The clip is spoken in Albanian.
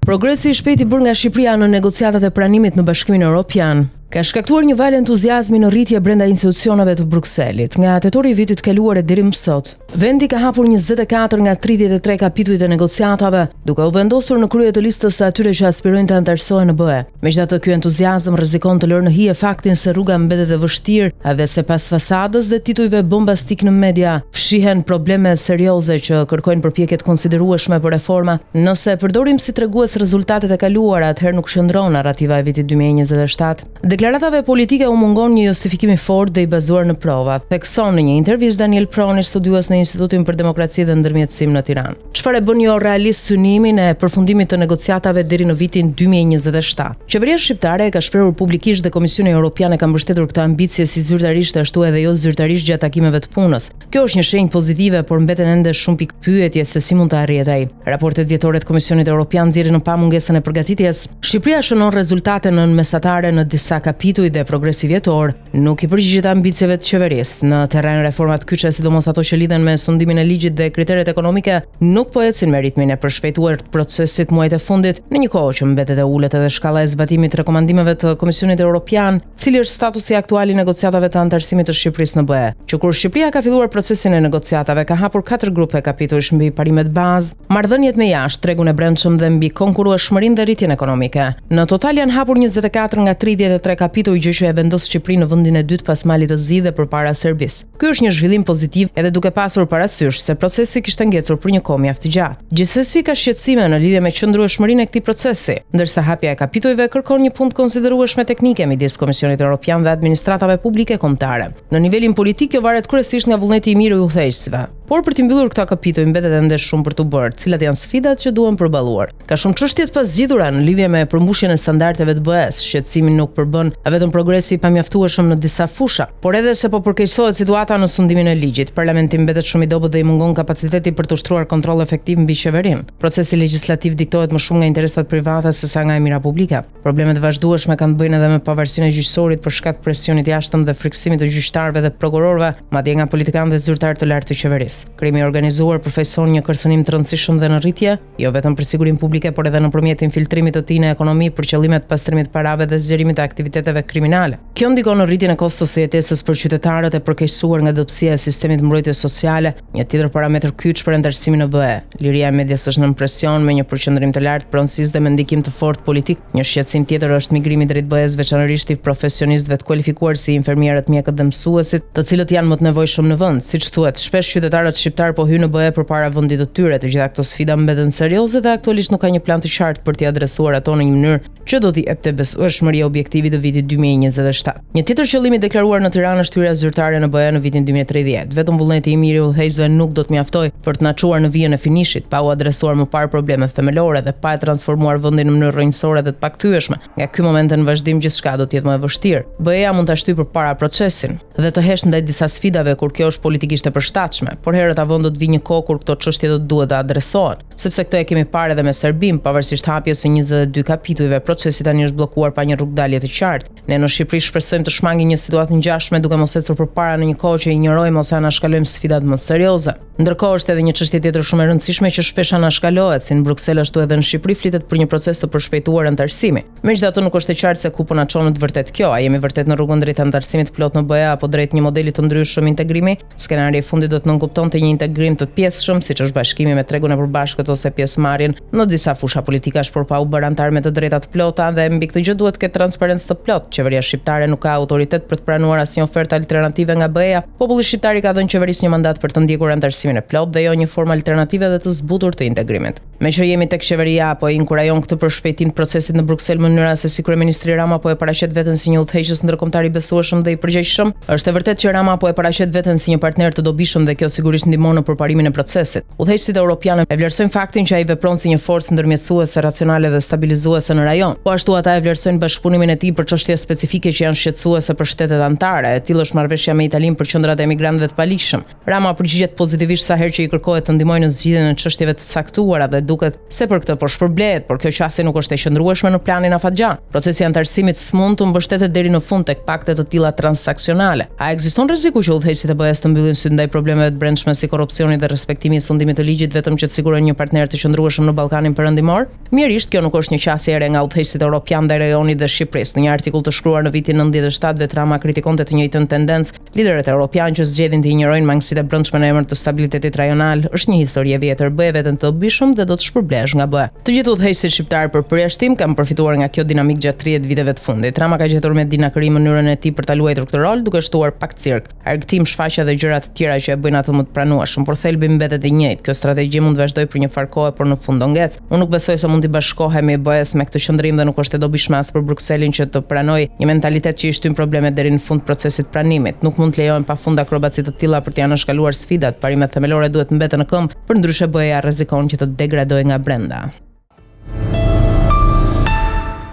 Progresi i shpejtë i bërë nga Shqipëria në negociatat e pranimit në Bashkimin Europian ka shkaktuar një valë entuziazmi në rritje brenda institucioneve të Brukselit. Nga tetori i vitit të kaluar e deri më sot, vendi ka hapur 24 nga 33 kapitujt e negociatave, duke u vendosur në krye të listës së atyre që aspirojnë të anëtarësohen në BE. Megjithatë, ky entuziazëm rrezikon të lërë në hije faktin se rruga mbetet e vështirë dhe se pas fasadës dhe titujve bombastikë në media, Fshihen probleme serioze që kërkojnë përpjekje të konsiderueshme për reforma. Nëse përdorim si tregues rezultatet e kaluara, atëherë nuk qëndron narrativa e vitit 2027. Deklaratave politike u mungon një justifikim i fortë dhe i bazuar në prova, thekson në një intervistë Daniel Proni, studiues në Institutin për Demokraci dhe Ndërmjetësim në Tiranë. Çfarë e bën jo realist synimin e përfundimit të negociatave deri në vitin 2027? Qeveria shqiptare e ka shprehur publikisht dhe Komisioni Europian e ka mbështetur këtë ambicie si zyrtarisht ashtu edhe jo zyrtarisht gjatë takimeve të punës. Kjo është një shenjë pozitive, por mbeten ende shumë pikëpyetje se si mund të arrihet ai. Raportet vjetore të Komisionit Europian nxjerrin në pah mungesën e përgatitjes. Shqipëria shënon rezultate nën mesatare në disa kapituj dhe progresi vjetor nuk i përgjigjet ambicieve të qeverisë. Në terren reformat kyçe, sidomos ato që lidhen me sundimin e ligjit dhe kriteret ekonomike, nuk po ecin me ritmin e përshpejtuar të procesit muajt e fundit, në një kohë që mbetet e ulët edhe shkalla e zbatimit të rekomandimeve të Komisionit Europian, cili është statusi aktual i negociatave të anëtarësimit të Shqipërisë në BE. Që kur Shqipëria ka filluar procesin e negociatave, ka hapur katër grupe kapitujsh mbi parimet bazë, marrëdhëniet me jashtë, tregun e brendshëm dhe mbi konkurrueshmërinë dhe rritjen ekonomike. Në total janë hapur 24 nga 33 kapituj, gjë që e vendos Shqipërinë në vendin e dytë pas Malit të Zi dhe përpara Serbisë. Ky është një zhvillim pozitiv edhe duke pasur parasysh se procesi kishte ngecur për një kohë mjaft të gjatë. Gjithsesi ka shqetësime në lidhje me qëndrueshmërinë e këtij procesi, ndërsa hapja e kapitujve kërkon një punë të konsiderueshme teknike midis Komisionit Europian dhe administratave publike kombëtare. Në nivelin politik kjo varet kryesisht nga vullneti i mirë i udhëheqësve. Por për t'i mbyllur këta kapituj mbetet ende shumë për t'u bërë, cilat janë sfidat që duhen përballuar. Ka shumë çështje të pazgjidhura në lidhje me përmbushjen e standardeve të BE-së. Shqetësimin nuk përbën vetëm progresi i pamjaftueshëm në disa fusha, por edhe se po përkeqësohet situata në sundimin e ligjit. Parlamenti mbetet shumë i dobët dhe i mungon kapaciteti për të ushtruar kontroll efektiv mbi qeverinë. Procesi legjislativ diktohet më shumë nga interesat private sesa nga e mira publike. Probleme të vazhdueshme kanë të bëjnë edhe me pavarësinë e gjyqësorit për shkak të presionit të jashtëm dhe frikësimit të gjyqtarëve dhe prokurorëve, madje nga politikanë dhe zyrtarë të lartë të qeverisë. Krimi i organizuar përfaqëson një kërcënim të rëndësishëm dhe në rritje, jo vetëm për sigurinë publike, por edhe nëpërmjet infiltrimit të tij në ekonomi për qëllime të pastrimit të parave dhe zgjerimit të aktiviteteve kriminale. Kjo ndikon në rritjen e kostos së jetesës për qytetarët e përkeqësuar nga dobësia e sistemit të mbrojtjes sociale, Një tjetër parametër kyç për anëtarësimin në BE. Liria e medias është nën presion me një përqendrim të lartë pronësisë dhe me ndikim të fortë politik. Një shqetësim tjetër është migrimi drejt BE-së, veçanërisht i profesionistëve të kualifikuar si infermierët, mjekët dhe mësuesit, të cilët janë më të nevojshëm në vend. Siç thuhet, shpesh qytetarët shqiptarë po hyjnë në BE përpara vendit të tyre. Të gjitha këto sfida mbeten serioze dhe aktualisht nuk ka një plan të qartë për t'i adresuar ato në një mënyrë që do t'i jepte besueshmëri objektivit të vitit 2027. Një tjetër qëllim i deklaruar në Tiranë është hyrja zyrtare në BE në vitin 2030. Vetëm vullneti i mirë i udhëheqësve nuk do të mjaftojë për të na çuar në vijën e finishit, pa u adresuar më parë problemet themelore dhe pa e transformuar vendin në mënyrë rrënjësore dhe të pakthyeshme. Nga ky moment e në vazhdim gjithçka do të jetë më e vështirë. BE-ja mund ta shtyjë përpara procesin dhe të heshtë ndaj disa sfidave kur kjo është politikisht e përshtatshme, por herët a vonë do të vijë një kohë kur këto çështje do të duhet të adresohen. Sepse këtë e kemi parë edhe me Serbinë, pavarësisht hapjes së 22 kapitujve, procesi tani është bllokuar pa një rrugëdalje të qartë. Ne në Shqipëri shpresojmë të shmangim një situatë të ngjashme duke mos ecur përpara në një kohë që injorojmë ose anashkalojmë sfidat më serioze. Ndërkohë është edhe një çështje tjetër shumë e rëndësishme që shpesh anashkalohet, si në Bruksel ashtu edhe në Shqipëri flitet për një proces të përshpejtuar anëtarësimi. Megjithatë nuk është e qartë se ku po na çon në të vërtetë kjo, a jemi vërtet në rrugën drejt anëtarësimit të plotë në BE apo drejt një modeli të ndryshëm integrimi? Skenari i fundit do të nënkuptonte një integrim të pjesshëm, siç është bashkimi me tregun e përbashkët ose pjesëmarrjen në disa fusha politikash, por pa u bërë anëtar me të drejta të plota dhe mbi këtë gjë duhet të ketë transparencë të plotë. Qeveria shqiptare nuk ka autoritet për të pranuar asnjë ofertë alternative nga BE-ja. Populli shqiptar i ka dhënë qeverisë një mandat për të ndjekur anëtarësimin e plotë dhe jo një formë alternative dhe të zbutur të integrimit. Meqë jemi tek qeveria, a po e inkurajon këtë përshpejtim të procesit në Bruksel mënyra se si kryeministri Rama po e paraqet veten si një udhëheqës ndërkombëtar i besueshëm dhe i përgjegjshëm? Është e vërtetë që Rama po e paraqet veten si një partner të dobishëm dhe kjo sigurisht ndihmon në përparimin e procesit. Udhëheqësit europianë e vlerësojnë faktin që ai vepron si një forcë ndërmjetësuese, racionale dhe stabilizuese në rajon. Po ashtu ata e vlerësojnë bashkëpunimin e tij për çështje specifike që janë shqetësuese për shtetet anëtare. E tillë është marrëveshja me Italinë për qendrat e emigrantëve të paligjshëm. Rama përgjigjet pozitivisht sa herë që i kërkohet të ndihmojë në zgjidhjen e çështjeve të caktuara dhe duket se për këtë po shpërblehet, por kjo qasje nuk është e qëndrueshme në planin afatgjatë. Procesi i anëtarësimit s'mund të mbështetet deri në fund tek pakte të tilla transaksionale. A ekziston rreziku që udhëheqësit e BE-së të mbyllin sytë ndaj problemeve të brendshme si korrupsioni dhe respektimi i sundimit të ligjit vetëm që të sigurojnë një partner të qëndrueshëm në Ballkanin Perëndimor? Mjerisht, kjo nuk është një qasje e re nga udhëheqësit europianë ndaj rajonit dhe Shqipërisë. Në një artikull të shkruar në vitin 97, vetë Rama kritikonte të njëjtën tendencë Liderët europianë që zgjedhin të injorojnë mangësitë e brendshme në emër të stabilitetit rajonal, është një histori e vjetër. Bëje veten të dobishëm dhe do të shpërblehesh nga BE. Të gjithë udhëheqësit shqiptarë për përjashtim kanë përfituar nga kjo dinamikë gjatë 30 viteve të fundit. Rama ka gjetur me dinakëri mënyrën e tij për ta luajtur këtë rol, duke shtuar pak cirk, argëtim, shfaqje dhe gjëra të tjera që e bëjnë atë më të pranueshëm, por thelbi mbetet i njëjtë. Kjo strategji mund të vazhdojë për një farë kohe, por në fund do ngecë. Unë nuk besoj se mund t'i bashkohemi BE-së me këtë qëndrim dhe nuk është e dobishme as për Brukselin që të pranojë një mentalitet që i shtyn problemet deri në fund të procesit të pranimit. Nuk mund të lejohen pafund akrobaci të tilla për t'i anashkaluar sfidat, parimet themelore duhet të mbeten në këmbë, përndryshe BE-ja rrezikon që të degradojë nga brenda.